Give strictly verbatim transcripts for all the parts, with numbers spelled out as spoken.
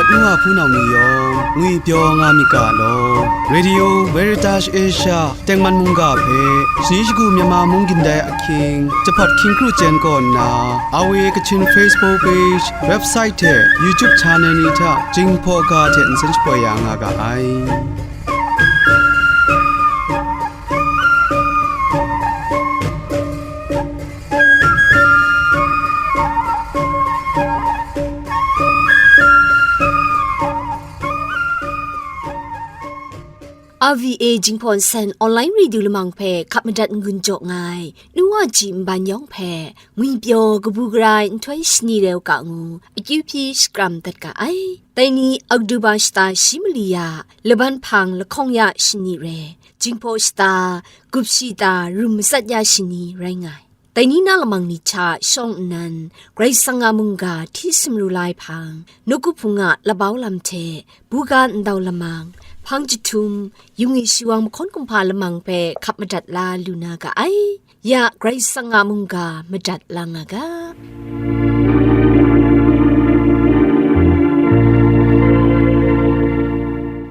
N wa hpunau ni yawng ngwipyaw nga myit ga law. Radio Veritas Asia tengman mungga hpe shani shagu Myanmar mung gindai ahkying, jahpawt hkying kru chyen kaw nna, R V A Kachin Facebook page, website hte YouTube channel ni hta Jinghpaw ga hte nsen shapoi ya nga ga ai. R V A Jinghpaw Nsen online radio lamang hpe hkap madat n-gun jaw nga ai, nu wa ji nban yawng hpe, ngwipyaw kabu gara ai nhtoi shani rau ga ngu, akyu hpyi shakram dat ga ai. Dai ni Oktoba shata shi mali ya, laban hpang lahkawng ya shani re, Jinghpaw shata, gup shi ta rum matsat ya shani rai nga ai. Dai ni na lamang ni hta shawng nnan, Karai Kasang a mungga hti sumru la ai hpang, nawku hpung a labau lam hte, buga ndau lamang, hpang jahtum, yung e shiwang mahkawn kumhpa lamang hpe hkap madat la lu na ga ai. Ya Karai Kasang a mungga madat la nga ga.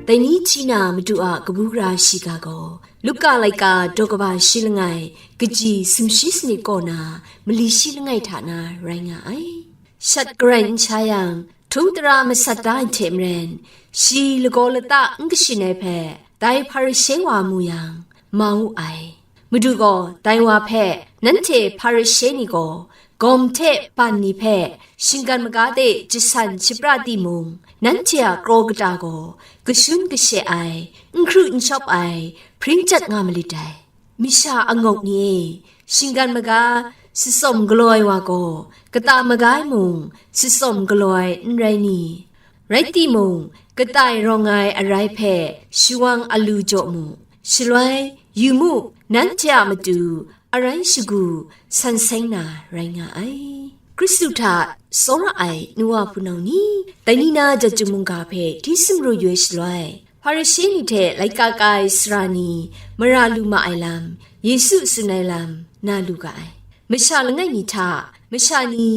Dai ni hti na Madu a kabu gara shiga gaw, Luka laika daw kaba shi langai, kaji sumshi sanit kaw na, mali shi langai hta na rai nga ai. Shat garai n sha yang, htung tara masat da ai hte maren, shi lagaw lata n kashin ai hpe, dai Hparishe wa mu yang, mau ai. Madu gaw dai wa hpe, "Nanhte Hparishe ni gaw, gawm hte ban ni hpe shinggan maga de jasan shapra timung, nanhte a kraw kata gaw kashun kashe ai, n hkru n shawp ai, hpring jat nga malit dai. Masha angawk ni e, shinggan maga sitsawm galaw ai wa gaw, kata maga e mung sitsawm galaw ai n rai ni? Rai timung, kata e rawng ai arai hpe shawang alu jaw mu. Shaloi, yu mu, nanhte a matu arai shagu san seng na rai nga ai." Hkristu hta tsawra ai nu wa hpunau ni, dai ni na jat chyum mungga hpe hti sumru yu ai shaloi, Hparishe ni hte laika ka ai sara ni mara lu ma ai lam, Yesu tsun ai lam, na lu ga ai. Masha langai mi hta, masha ni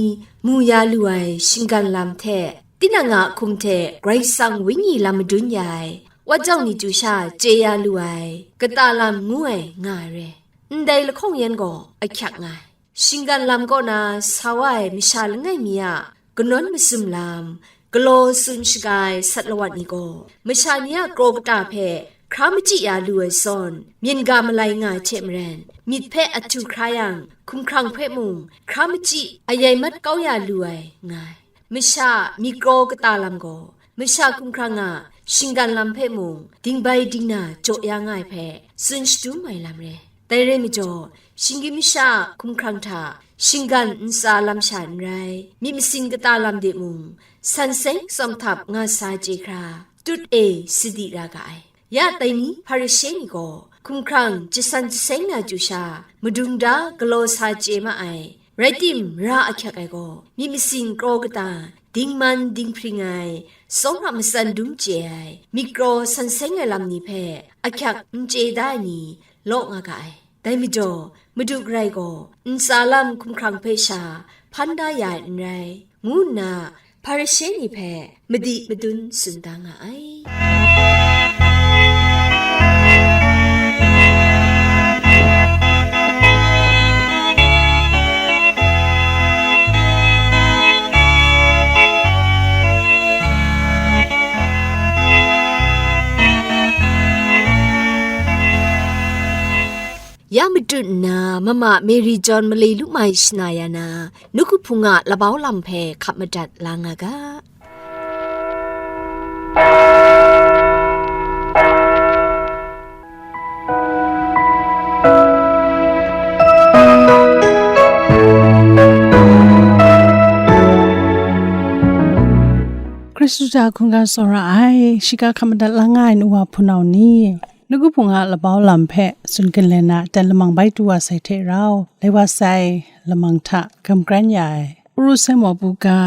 mu ya lu ai shinggan lam hte, tinang a hkum hte Karai Kasang Wenyi lam madun ya ai, wajawng ni chyu sha chye ya lu ai, kata lam ngu ai nga ai re. Ndai lahkawng yan gaw ahkyak nga ai. Shinggan lam kaw na sa wa ai masha langai mi a kanawn masum lam, galaw tsun shaga ai sat lawat ni gaw, masha ni a kraw kata hpe hkra machyi ya lu ai zawn, myen ga malai nga ai hte maren, myit hpe ahtu hkra yang, hkumhkrang hpe mung hkra machyi ayai mat kau ya lu ai nga ai. Masha myit kraw kata lam gaw, masha hkumhkrang a shinggan lam hpe mung, dingbai dingna jaw ya nga ai hpe tsun shadum ai lam re. Dai rai majaw, shinggyim masha a hkumhkrang hta shinggan ntsa lam sha n rai, myit masin kata lam de mung, san seng tsawm htap nga sa chye hkra, tut e sadi ra ga ai. Ya dai ni Hparishe ni gaw, hkumhkrang jasan jaseng na chyu sha, madung da galaw sa chye ma ai, rai tim, ra ahkyak ai gaw, myit masin kraw kata, dingman dinghpring ai, tsawra matsan dum chye ai, myit kraw san seng ai lam ni hpe ahkyak n chye da ai ni law nga ga ai. Dai majaw, Madu garai gaw ntsa lam hkumhkrang hpe sha hpan da ya ai n rai, ngu nna Hparishe ni hpe madi madun tsun da nga ai. Ya matut nna, mama Mary John malai lu mai shana ya na, nawku hpung a labau lam hpe hkap madat la nga ga. Hkristu hta hkungga tsawra ai, shiga hkap madat la nga ai nu wa hpunau ni, nawku hpung a labau lam hpe tsun ginlen na, dan lamang bai tu wa sai hte rau, lai wa sai lamang hta gam kran ya ai, Uru Semo Buga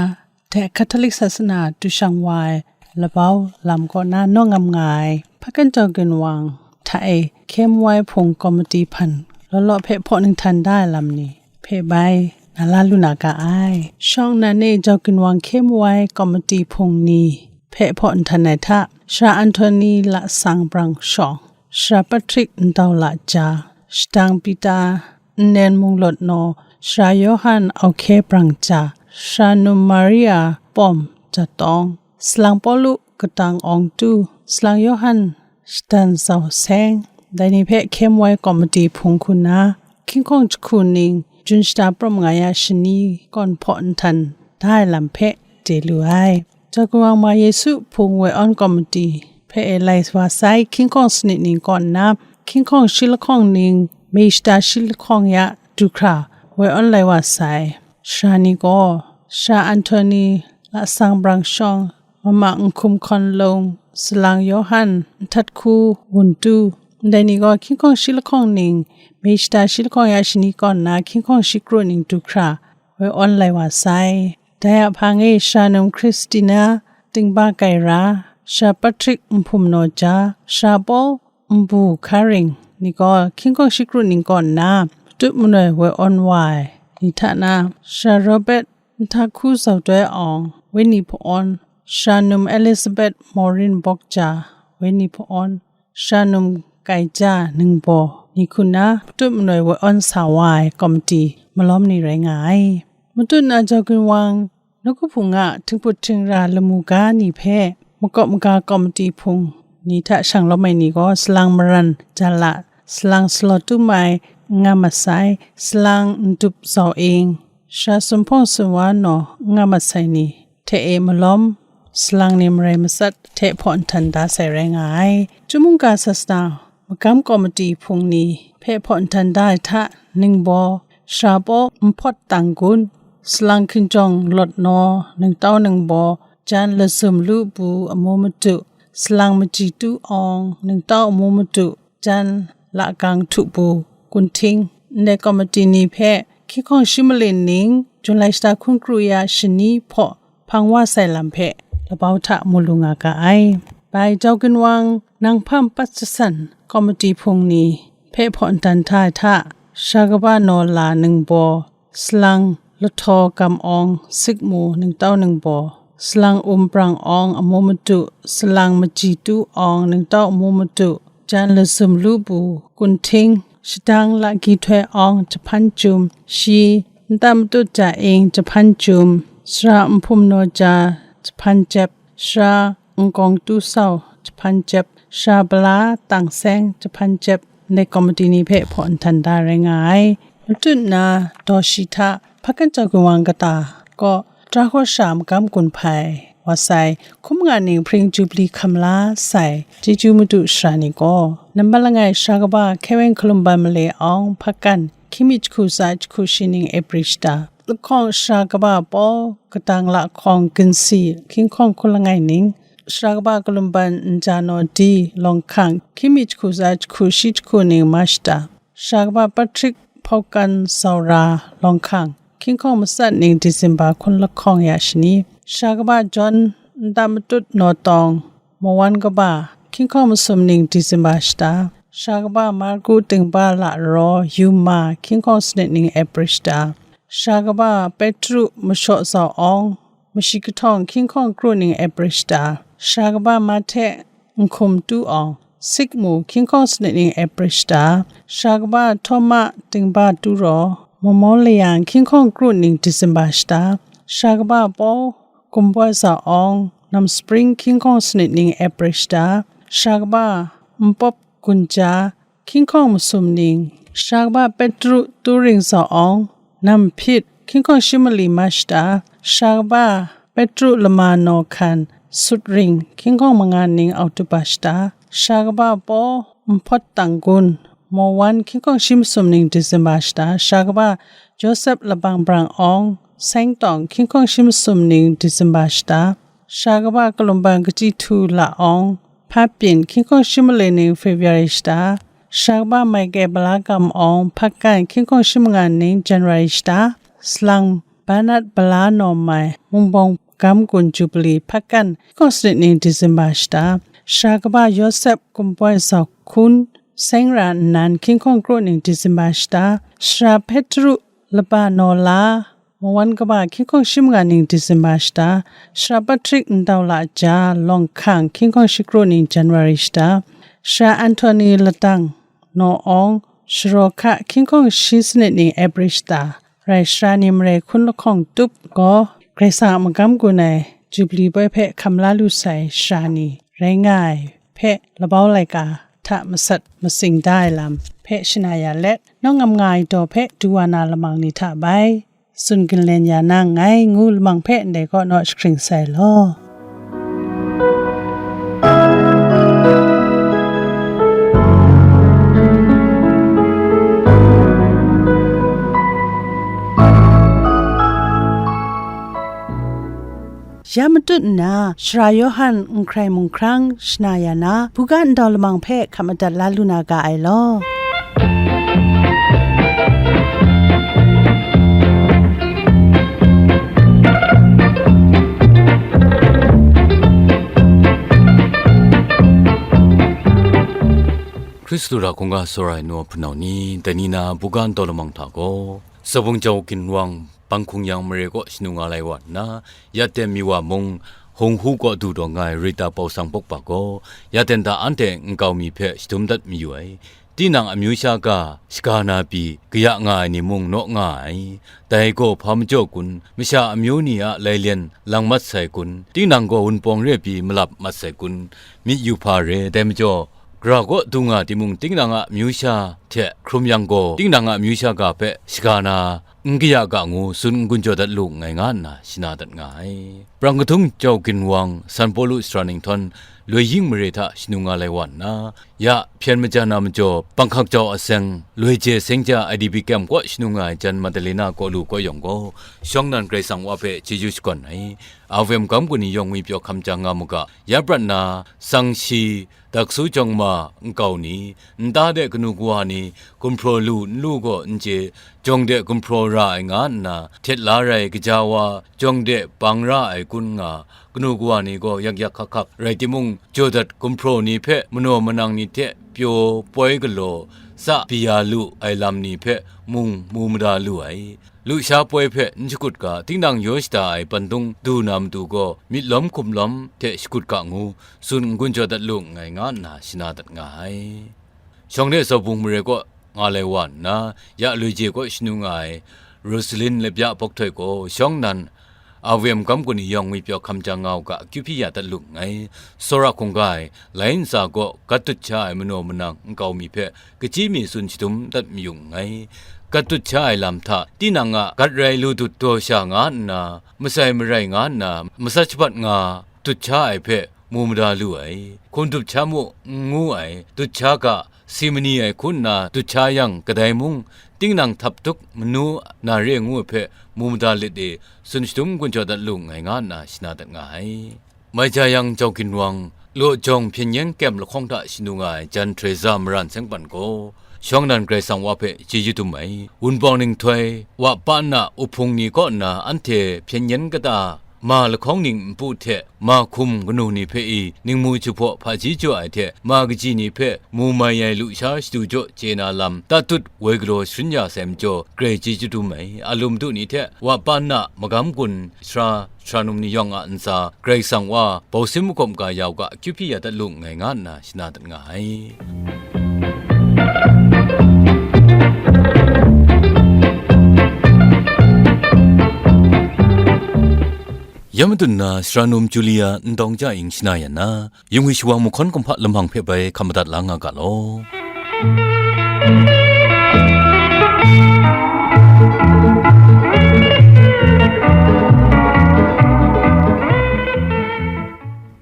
hte Catholic sasana du shang wa ai labau lam kaw na nawng ngam nga ai, Hpakan Jaw Ginwang hta e K M Y Hpung Komiti hpan law law hpe hpaw ninghtan da ai lam ni hpe bai na la lu na ga ai. Shawng nnan e Jaw Ginwang K M Y Komiti hpung ni hpe hpaw nhtan ai hta, Sara Anthony Lasang Brang Shawng, Sara Patrick Ndau Laja, Shadang Pita Nnan Munglawt Naw, Sara Yawhan Auhkye Brang Ja, Sara Num Maria Pawm Jatawng, Salang Pawlu Katang Awng Tu, Salang Yawhan Shatan Zau Seng, dai ni hpe hkye woi komiti hpung hku nna, hkying hkawng jahku ning, Jun shata prum nga ya shani kawn hpaw nhtan da ai lam hpe chye lu ai. Jawgin Wang Ma Yesu Hpung Woi Awn Komiti hpe e lai wa sai, hkying hkawng sanit ning kaw nna, hkying hkawng shi lahkawng ning, May shata shi lahkawng ya du hkra woi awn lai wa sai. Sara ni gaw, Sara Anthony Lasang Brang Shawng, Mama Nhkum Hkawn Lung, Salang Yawhan Nhtat Hku Wun Tu, ndai ni gaw hkying hkawng shi lahkawng ning, May shata shi lahkawng ya shani kaw nna, hkying hkawng shi kru ning du hkra woi awn lai wa sai. Dai a hpang e Sara Num Christina Tingba Gaira, Sara Patrick Nhpum Naw Ja, Sara Paw Nbu Hkaring ni gaw hkying hkawng shi kru ning kaw nna, matut manoi woi awn wa ai ni hta na, Sara Robert Nhta Hku Zau Doi Awng, Winnie Hpawn, Sara Num Elizabeth Maureen Bawk Ja, Winnie Hpawn, Sara Num Kai Ja Ningbaw ni hku nna, matut manoi woi awn sa wa ai komiti malawm ni rai nga ai. Matut na Jawgin Wang, Nawku Hpung a htingput htingra lamu ga ni hpe makawp maga komiti hpung ni hta shang lawm ai ni gaw, Salang Maran Jala, Salang Salaw Tum Ai Nga Masai, Salang Ndup Zau Ing, Sara Sumhpawng Sunwa Naw Nga Masai ni hte e malawm, salang ni marai matsat hte hpaw nhtan da sai rai nga ai. Chyum mungga sasana magam komiti hpung ni hpe hpaw nhtan da ai hta, Ningbaw, Sara Paw Npawt Tang Gun, Salang Hkinjawng Lawt Naw, Ningtau Ningbaw, Jan Lazum Lu Bu Amu Madu, Salang Maji Tu Awng, Ningtau Amu Madu, Jan Lagang Htu Bu, Kunhting, ndai komiti ni hpe hkying hkawng shi malin ning, Jun lai shata hkun kru ya shani hpaw hpang wa sai lam hpe labau hta mu lu nga ga ai. Bai Jawgin Wang, Nang Hpam Pat Jasan komiti hpung ni hpe hpaw nhtan hta ai hta, Sara Kaba Naw La Ningbaw, Salang Lahtaw Gam Awng Sikmu Ningtau Ningbaw, Salang Um Brang Awng Amu Madu, Salang Maji Tu Awng Ningtau Amu Madu, Jan Lazum Lu Bu, Kunhting, Shadang Laki Htoi Awng Jahpan Jum, Shi, Nta Matut Ja Ing Jahpan Jum, Sara Nhpum Naw Ja Jahpan Jep, Sara Nkawng Tu Sau Jahpan Jep, Sara Bala Tang Seng Jahpan Jep, ndai komiti ni hpe hpaw nhtan da rai nga ai. Matut na daw shi hta, Hpakan Jawgin Wang kata gaw, Tara Hkaw Sha Magam Gun Hpai wa sai, hkum nga ning Hpring Jubili hkam la sai, Chyeju Madu Sara ni gaw, nambat langai Sara Kaba Hkye Weng Hkalumban Male Awng Hpakan, hkying mi jahku tsa jahku shi ning April shata, lahkawng Sara Kaba Paw Kadang Lahkawng Ginsi, hkying hkawng hkun langai ning, Sara Kaba Kalumban Nja Naw Di Lawng Hkang, hkying mi jahku tsa jahku shi jahku ning March shata, Sara Kaba Patrick Hpawkan Saura Lawng Hkang, hkying hkawng matsat ning December hkun lahkawng ya shani, Sara Kaba John Nta Matut Naw Tawng, Mawan Kaba, hkying hkawng masum ning December shata, Sara Kaba Marku Tingba Laraw Yuma, hkying hkawng sanit ning April shata, Sara Kaba Petru Mashaw Zau Awng, Mashi Kahtawng, hkying hkawng kru ning April shata, Sara Kaba Mahte Nhkum Tu Awng, Sikmu, hkying hkawng sanit ning April shata, Sara Kaba Htawma Tingba Tu Raw, Mamaw Layang, hkying hkawng kru ning December shata, Sara Kaba Paw Gumboi Zau Awng, Nam Spring, hkying hkawng sanit ning April shata, Sara Kaba Npawp Gunja, hkying hkawng masum ning, Sara Kaba Petru Turing Zau Awng, Nam Hpyit, hkying hkawng shi mali March shata, Sara Kaba Petru Lama Naw Hkan, Sutring, hkying hkawng manga ning October shata, Sara Kaba Paw Npawt Tang Gun, Mawan, hkying hkawng shi masum ning December shata, Sara Kaba Joseph Labang Brang Awng, Seng Tawng, hkying hkawng shi masum ning December shata, Sara Kaba Kalumban Kaji Htu La Awng, Hpa Pyin, hkying hkawng shi mali ning February shata, Sara Kaba Maike Bala Gam Awng, Hpakan, hkying hkawng shi manga ning January shata, Salang Bernard Bala Naw Mai, Mungbawng Gam Gun Jubili, Hpakan, hkying hkawng sanit ning December shata, Sara Kaba Yawsep Gumpoi Zau Hkun, Seng Ra Nnan, hkying hkawng kru ning December shata, Sara Petru Laba Naw La, Mawan kaba hkying hkawng shi manga ning December shata, Sara Patrick Ndau La Ja, Lawng Hkang hkying hkawng shi kru ning January shata, Sara Anthony Latang, Naw Awng, Sharaw Hka hkying hkawng shi sanit ning April shata, rai Sara ni marai hkun lahkawng tup gaw, Karai Kasang a magam gun ai Jubilee poi hpe hkam la lu sai Sara ni rai nga ai hpe labau laika hta masat masing da ai lam hpe shana ya let, nawng ngam nga ai daw hpe du wa na lamang ni hta bai, tsun ginlen ya na nngai ngu lamang hpe ndai kaw naw jahkring sai law. Ya matut nna, Sara Yawhan n hkrai mung hkrang shana ya na, buga ndau lamang hpe hkap madat la lu na ga ai law. Hkristu ra hkungga sawra ai nu a hpunau ni, dai ni na buga ndau lamang hta gaw, Sabung Jau Ginwang, Bang Hkung Yang mare kaw shanu nga lai wa nna, ya ten mi wa mung, Hung Hu kaw du taw nga ai Rita Pau Sang Pawkpa gaw, ya ten hta anhte nkau mi hpe shadum dat mayu ai. Tinang amyu sha ga shaga na pyi kaya nga ai ni mung naw nga ai. Dai gaw hpa majaw kun? Masha amyu ni a lailyen lang mat sai kun? Tinang gaw wunpawng re pyi malap mat sai kun? Myit yu hpa re. Dai majaw, gara kaw du nga timung, tinang a amyu sha hte hkrum yang gaw, tinang a amyu sha ga hpe shaga na n kaya ga ngu tsun n-gun jaw dat lu nngai, nga nna shana dat nga ai. Prang kadung Jau Ginwang, San Pawlu sara ninghtawn, Loi Ying mare hta shanu nga lai wa nna, ya hpyen majan na majaw, Panghkak Jau Aseng, Loi Je Seng Ja I D P kem kaw shanu nga ai Jan Madalena kaw lu kaw yawng gaw, shawng nan Karai Kasang Wa hpe chyeju shakawn ai. A V M gam gun ni yawng ngwi pyaw hkam jang nga mu ga, ya prat na, Sang Shi, Daksu Jawng Ma nkau ni, nta de kanu kawa ni, gumhpraw lu n lu gaw n chye, jawng de gumhpraw ra ai nga nna, htet la rai kaja wa, jawng de bang ra ai kun nga, kanu kawa ni gaw yak yak hkak hkak rai timung, jaw dat gumhpraw ni hpe manaw manang ni hte pyaw poi galaw, tsa pyi ya lu ai lam ni hpe mung mu mada lu ai. Lusha poi hpe n shakut ga, tinang yaw shada ai pandung du na matu gaw, myit lawm hkum lawm hte shakut ga ngu, tsun n-gun jaw dat lu nngai, nga nna shana dat nga ai. Shawng de Zawbung mare kaw nga lai wa nna, ya Loi Je kaw shanu nga ai Rosalin Lapya Bawk Htoi gaw, shawng nan, A V M gam gun ni yawng ngwi pyaw hkam jang nga u ga, akyu hpyi ya dat lu nngai. Tsawra hkungga ai, lai ntsa gaw gat dut sha ai manaw manang nkau mi hpe, kachyi mi tsun shadum dat mayu nngai. Gat dut sha ai lam hta, tinang a gat rai lu dut daw sha nga nna, masai marai nga nna, matsat shabat nga dut sha ai hpe mu mada lu ai. Hkum dup sha mu, n ngu ai, dut sha ga, si mani ai hku nna dut sha yang, kadai mung, tinang htap tuk manu na re ngu ai hpe mu mada lit e, tsun shadum n-gun jaw dat lu nngai, nga nna shana dat nga ai. Mai ja yang, Jau Ginwang, Law Jawng hpyen yen kem lahkawng hta shanu nga ai Jan Teresa Maran Sengpan gaw, shawng nan Karai Kasang Wa hpe chyeju dum ai. Wunpawng ninghtoi, wa pa nna uhpung ni kaw nna anhte hpyen yen kata, ma lahkawng ning npu hte, ma hkum kanu ni hpe i, ningmu jahpaw hpaji jaw ai hte, ma kaji ni hpe mu mai ai lusha shadu jaw chye na lam, tatut woi galaw sharin ya sai majaw, grai chyeju dum ai. A lu madu ni hte, wa pa nna magam gun, sara, sara num ni yawng a ntsa, Karai Kasang Wa, bau sim magawm ga ya u ga, akyu hpyi ya dat lu nngai, nga nna shana dat nga ai. Ya madun na, sara num Julia Ndawng Ja Ing shana yan na, yung wi shawang mahkawn kumhpa lamang hpe bai hkam madat la nga ga law.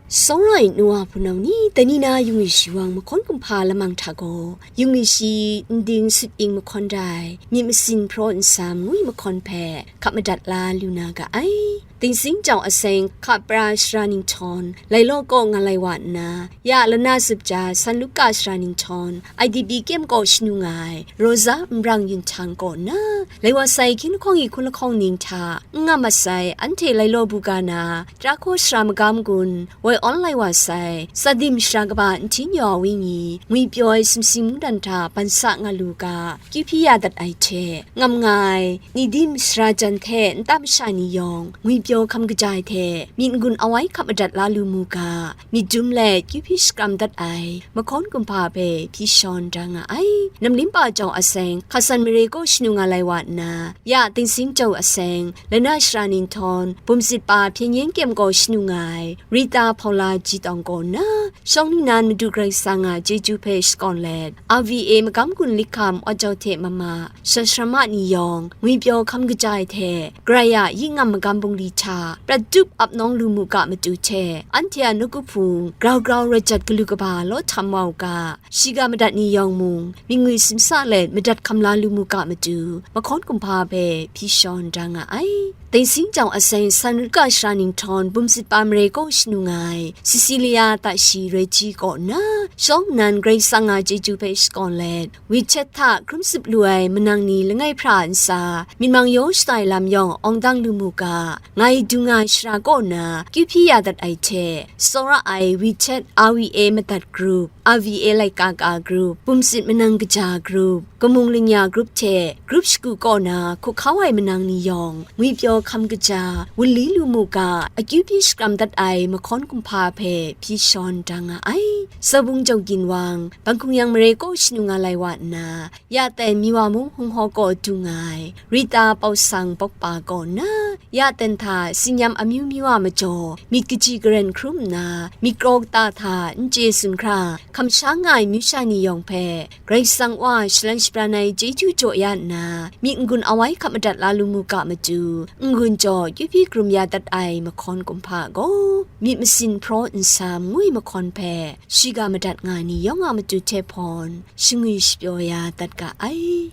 Sawng rai nu a hpunau ni, dai ni na yung wi shawang mahkawn kumhpa lamang hta gaw, yung wi shi nding sut ing mahkawn rai, myit masin hpraw nsam ngwi mahkawn hpe hkap madat la lu na ga ai. Dingsing jau aseng hka pra sara ninghtawn, lai law kaw nga lai wa nna, ya lana zup ja San Luka sara ninghtawn, I D P kyem kaw shanu nga ai, Rosa Nbrang Yun Htang kaw nna, lai wa sai hkying lahkawng i hkun lahkawng ning hta, n nga masai, anhte lai law bu ga na, Tara hkaw sara magam gun, woi awn lai wa sai, Sadim sara kaba nhtin yaw ai wenyi, ngwi pyaw ai sumsing mungdan hta ban sa nga lu ga, kyu hpyi ya dat ai hte, ngam nga ai, Nidim sara jan hte nta masha ni yawng, ngwi pyaw hkam kaja ai hte, myit n-gun awai hkap madat la lu mu ga, myit dum let kyu hpyi shakram dat ai, mahkawn kumhpa hpe hpyi shawn da nga ai. Namlimpa jau aseng, hkasan mare kaw shanu nga lai wa nna, ya dingsing jau aseng, lana sara ninghtawn, bumsit pa hpyen yen kyem gaw shanu nga ai, Rita Hpaula Ji Tawng kaw nna, shawng ningnan Madu Karai Kasang a chyeju hpe shakawn let, R V A magam gun likham awt jau hte mama, shat sharama ni yawng, ngwi pyaw hkam kaja ai hte, Karai a yi ngam magam bungli hta, prat dup ap nawng lu mu ga matu hte, anhte a nawku hpung, grau grau rawt jat galu kaba law htam wa u ga, shiga madat ni yawng mung, myit ngwi simsa let madat hkam la lu mu ga matu, mahkawn kumhpa hpe hpyi shawn da nga ai. Dingsing jau aseng San Luka sara ninghtawn bumsit pa mare kaw shanu nga ai, Cecilia Tashi Reji kaw nna, shawng nnan Karai Kasang a chyeju hpe shakawn let, WeChat hta hkrum zup lu ai manang ni langai hpra ntsa, myit mang yaw shada ai lam yawng awng dang lu mu ga, ngai dung nga ai sara kaw nna, kyu hpyi ya dat ai hte, tsawra ai WeChat R V A madat group, R V A laika ka group, bumsit manang kaja group, kamung lingya group hte group shagu kaw na hkuhkau ai manang ni yawng, ngwi pyaw hkam kaja, wunli lu mu ga, akyu hpyi shakram dat ai mahkawn kumhpa hpe hpyi shawn da nga ai. Sabung jau ginwang, Banghkung yang mare kaw shanu nga lai wa nna, ya ten Miwa mung hung haw kaw dung nga ai, Rita Pawsang Bawkpa kaw nna, ya ten hta tsin-yam amyu myu a majaw, myit kaji karen hkrum nna, myit kraw kata hta n chye tsun hkra, hkam sha nga ai amyu sha ni yawng hpe, Karai Kasang Wa shalan shabran ai chyeju jaw ya nna, myit n-gun awai hkap madat la lu mu ga matu, n-gun jaw kyu hpyi hkrum ya dat ai mahkawn kumhpa gaw, myit masin hpraw nsam ngu ai mahkawn hpe, shiga madat nga ai ni yawng a matu hte hpawn, shangwi shapyaw ya dat ga ai.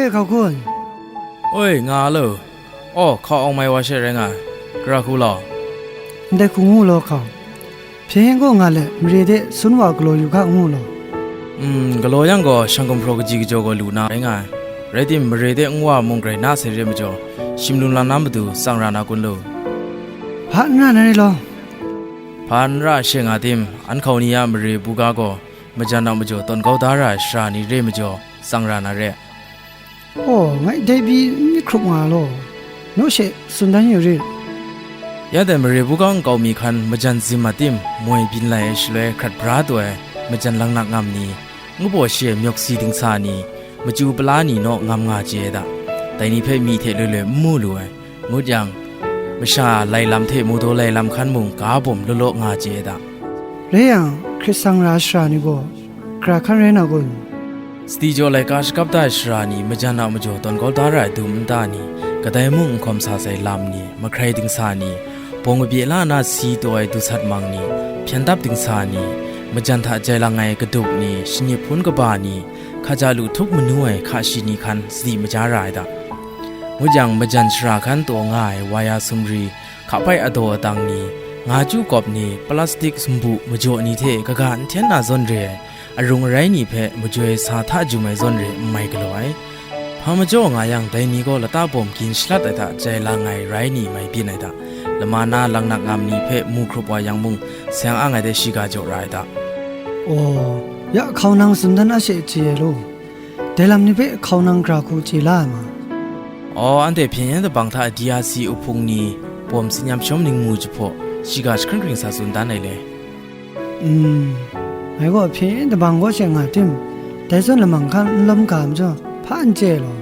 E hkau kun. Oi, nga lo. Aw, hkau awng mai wa she rai nga ai. Gara hku law. Ndai hku ngu law hkau. Hpyen gaw nga let, mare de sun wa galaw yu ga ngu law. Mm, galaw yang gaw, shang gumhpraw kaji kajaw gaw lu na rai nga ai. Rai tim, mare de nwa mung grai na sai re majaw, shim lum lam na matu tsang ra na kun lu. Hpa n ra na re law. Hpa n ra she nga tim, an hkau ni a mare buga gaw, majan a majaw tawn kau da ra ai sara ni re majaw, tsang ra na re. Aw, ngai dai pyi n myit hkrup nga law, naw she tsun dan yu rit. Ya dai mare buga nkau mi hkan majan zim a tim, moi byin lai ai shaloi hkrat bra taw ai majan langnak ngam ni, ngu baw shi ai myawk si dingsa ni, machyu pala ni naw ngam nga chye ai da. Dai ni hpe myi hte loi loi n mu lu ai. Ngut yang, masha lai lam hte mudaw lai lam hkan mung ga bawm law law nga chye ai da. Rai yang, hkrit sang ra ai sara ni gaw, gara hkan rai na kun? Sadi jaw laika shakap da ai sara ni, majan a majaw tawn kau da ra ai dum nta ni, kadai mung n hkawm sa sai lam ni, mahkrai dingsa ni, bawng kabye la na si taw ai dusat mang ni, hpyen dap dingsa ni, majan hta jai lang ai kadup ni, shanip hpun kaba ni, hkaja lu htup manu ai hka shi ni hkan sadi maja ra ai da. Ngut yang, majan shara hkan taw nga ai waya sumri, hkapai adaw adang ni, nga chyu kawp ni, plastik sumbu majaw ni hte kaga n hten na zawn re ai, arung arai ni hpe majoi sa hta jum ai zawn re n mai galaw ai. Hpa majaw nga yang, dai ni gaw lata bawm gin shalat ai hta jai lang ai rai ni mai byin ai da. Lama na langnak ngam ni hpe mu hkrup wa yang mung, seng ang ai de shiga jaw ra ai da. Aw, ya hkau nang tsun dan a she chye ai law. Dai lam ni hpe hkau nang gara hku chye la ai ma? Aw, anhte hpyen yen dabang hta D R C uhpung ni bawm tsin yam shawm ningmu jahpaw, shiga jahkring hkring sa tsun dan ai le. Mm, ngai gaw hpyen yen dabang kaw she nga tim, dai zawn lamang hkan n lawm ga majaw, hpa n chye law.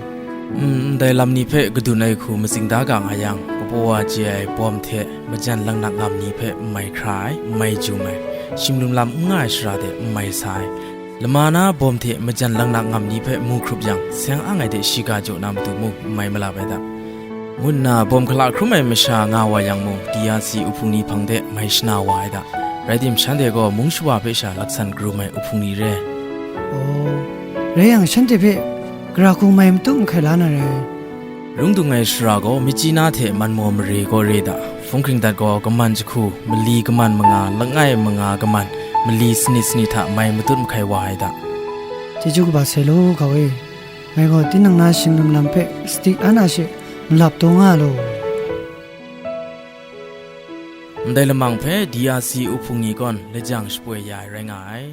Mm, ndai lam ni hpe kadun ai hku matsing da ga nga yang, kabaw wa chye ai bawm hte majan langnak ngam ni hpe n mai hkra ai, n mai jum ai, shim lum lam n nga ai shara de n mai sa ai, lama na bawm hte majan langnak ngam ni hpe mu hkrup yang, seng ang ai de shiga jaw na matu mung n mai malap ai da, ngu nna bawm hkala hkrum ai masha nga wa yang mung, D R C uhpung ni hpang de mai shana wa ai da. Rai tim, shanhte gaw mung shawa hpe sha laksan karum ai uhpung ni re. Aw, rai yang, shanhte hpe gara hku mai matut mahkai la na rai. Lung dung ai shara gaw, Myitkyina hte Manmaw mare gaw re da, hpung hkring dat gaw, kaman jahku, mali kaman manga, langai manga kaman, mali sanit sanit hta mai matut mahkai wa ai da. Chyeju kaba sai law, hkau e. Ngai gaw tinang na shing lum lam hpe sadi an a she malap taw nga law. Ndai lamang hpe D R C uhpung ni gaw lajang shapoi ya ai rai nga ai.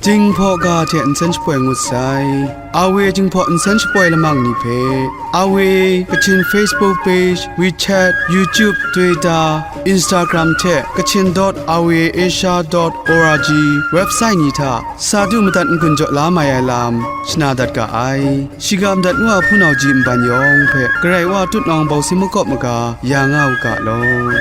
Jinghpaw ga hte nsen shapoi ngut sai. Awe Jinghpaw nsen shapoi lamang ni hpe, Awe Kachin Facebook page, WeChat, YouTube, Twitter, Instagram hte Kachin dot awe asia dot org website ni hta sa du madat n-gun jaw la mai ai lam shana dat ga ai. Shiga madat ngu a hpunau ji nban yawng hpe Karai Wa tutnawng bawsi makawp maga ya nga u ga law.